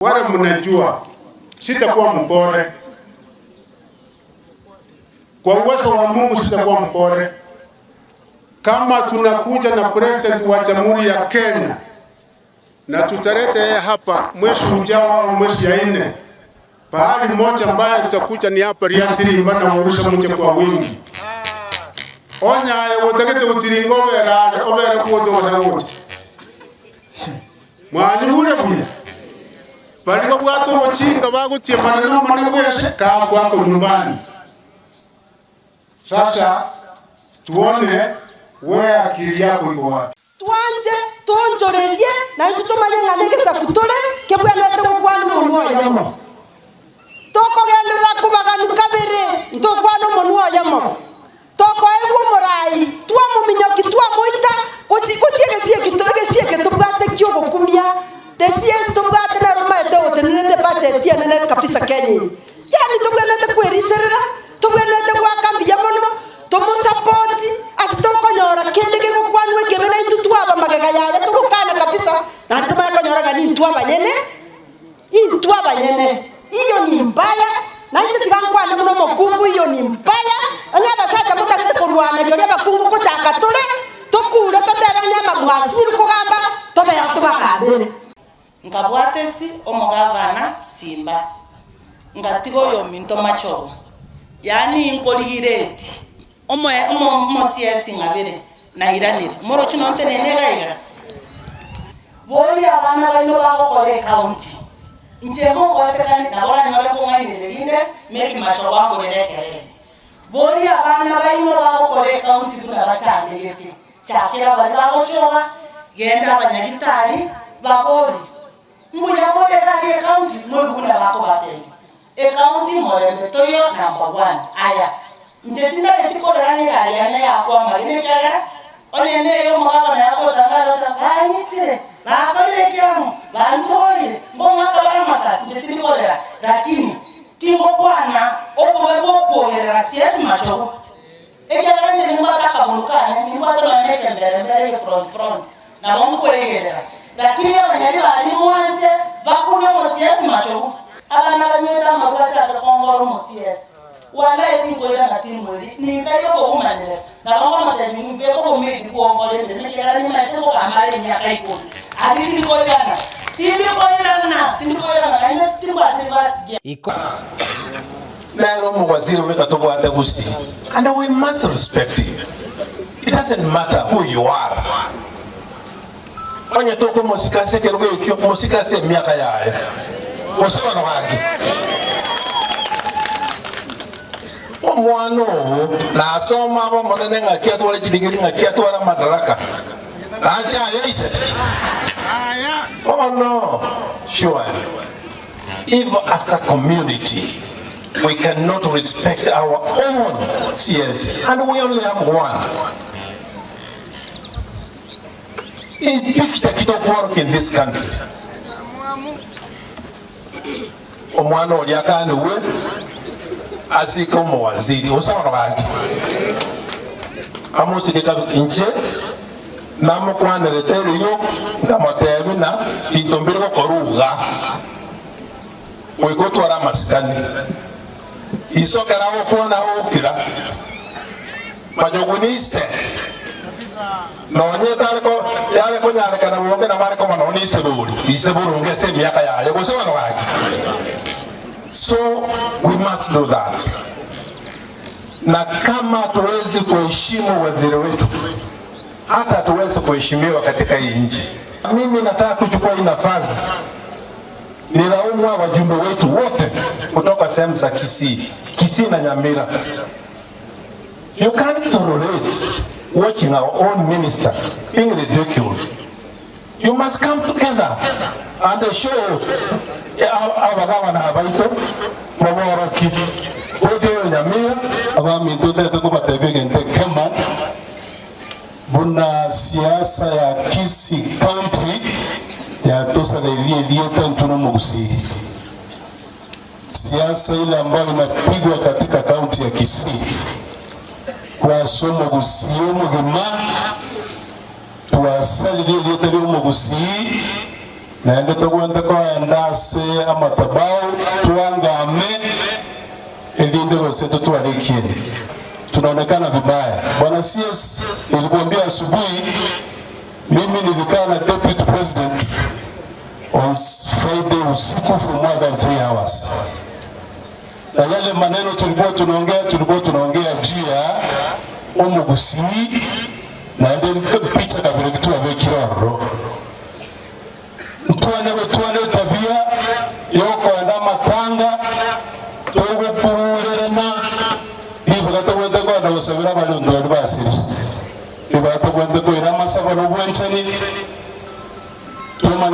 Wale mnajua sitakuwa mpore, kwa uwezo wa Mungu sitakuwa mpore. Kama tunakuja na president wa Jamhuri ya Kenya na tutaleta yeye hapa mwezi ujao au mwezi ya nne, pahali moja ambayo tutakuja ni hapa Riatirimba na Warusha mje kwa wingi. Onyaye gotagete gotiringa obere are obere kuocha gocha gocha mwanyigure buya Baria babwate obochinga bagotiemana n'Omonene bw'ense, kaa kwako nyumbani. Sasa tuone wewe akili yako iko wapi? Twanche toonchorerie, na intwe tomanye ng'a negesaku tore kebwenerete gokwana omonwa oyomo. Tokogenderera kobaganwa kabere, ntokwane omonwa oyomo. Tokoegwa omorai, twamominyokia, twamoita, gochi gochia egesie eki egesie eke tobwate ki'ogokumia, the CS tobwate nere omanyete otenenerete ebudget enene kabisa Kenya eye. Yaani tobwenerete kweriserera, tobwenerete goaka mbuya mono, tomosapoti ase tokonyora kende kegokwanwa ekebe naintwe twaba magega yaye togokana kabisa, naende tomanye konyora ng'a nintwe abanyene. Intwe abanyene, iyo ni mbaya, na inche tiga nkwane buna omokungu, iyo ni mbaya. Onye abasacha motagete korwana rirorio abakungu ngochaka tore, tokure totebe onye amabwasiri kogamba, tobeo tobagambere. Nkabwata esi omogavana Simba, ngatiga oyominto machogo, yaani nkorigireti omoe omo omosiesi ng'abere, nairanire. Moroche nontenene iga iga? Boria abana baino bagokora ecounty, inche mobwatekani nabo oranyore kong'ainereria rinde maybe machogo angorere ekerende. Boria abana baino bagokora ecounty buna bachandegete, chakera baria bagochoga, genda abanyagitari baborie, mbuya more iga aria ecounty moigwe buna bakobatebia. Ecounty morembe toiyo number one. Aya, inche tintageti korora ng'a egari yane yakwa amagena ekiagera onye neye omogabana yagotanga agoteba bang'itire, bakorire ki amo, banchoire, ngong'aka bare amasasi, inche tindi korera lakini tingokwana obobe bwa okwogerera siasi machogu. Ekiagera inche nimbwate akabunu kane, nimbwate nonya na ekembere mbere eye front front, nabo nkwegerera. Lakini abanyari baria mwanche bakune omosiesi machogu. Abana banywete amarwa bachake kongora omosiesi. Walai tinkoirana timweri, ninkaire okobomanyereria. Nabo nkomotebia mbeke obomeri bwongore emeremo ekiagera nimanyete nkogamba are emiaka ikomi. Aria tindikoirana, tindikoirana, tindikoirana naende timbwati ribasi gia. Nere omowaziri goika tobwate gusii and we must respect him. It doesn't matter who you are. Onye tokomosika ase ekerogo ekio, mosike ase emiaka yaye. Gose bono gaki? Omwana oo nasome abe omonene ng'aki atware chidigiri ng'aki atware amadaraka nache aye ise? Oh no, surely. If as a community we cannot respect our own CS and we only have one, picture ki tokworoka in this country? Omwana oria akanigwe asike omowaziri gose abana bange amosike kabisa inche Namokwanerete erio, nkamotebia ng'a binto mbire gokorwa iga, goika otware amasikani. Iso ekero agokwana agokira, Manyoguni ise, nonye etare ko yare konyarekana boronge nabo are koba nonya ise bori, ise boronge ase emiaka yaye, gose bono gaki. So we must do that. Na kama hatuwezi kuheshimu waziri wetu, hata hatuwezi kuheshimiwa katika hii nchi. Mimi nataka kuchukua hii nafasi nilaumu wajumbe wetu wote kutoka sehemu za Kisii, Kisii na Nyamira. You can't tolerate watching our own minister being ridiculed. You must come together and show abagabana baito moboroki ogeyo Nyamira. Abaminto ntagete kobatebia egento ekemo buna siasa ya Kisii County yatosareirie erieta intwe nomogusii. Siasa ile ambayo inapigwa katika kaunti ya Kisii kwase omogusii omogima. Twasaririe erieta ri'omogusii. Naende togwente koenda ase amatabau twangame erinde gose totware ekieni. Tunaonekana vibaya. Bwana CS, nilikuambia asubuhi mimi nilikaa na deputy president on Friday usiku for more than 3 hours. Na yale maneno tulikuwa tunaongea, tulikuwa tunaongea juu ya omugusii naende picha kabere kitu abekiroro ntwane gotwane tabia yokwenda matanga togokururerana ribuga togwete kwenda gosabera abaronto bari basiri ribuga togwete koira amasabo na obwenchani.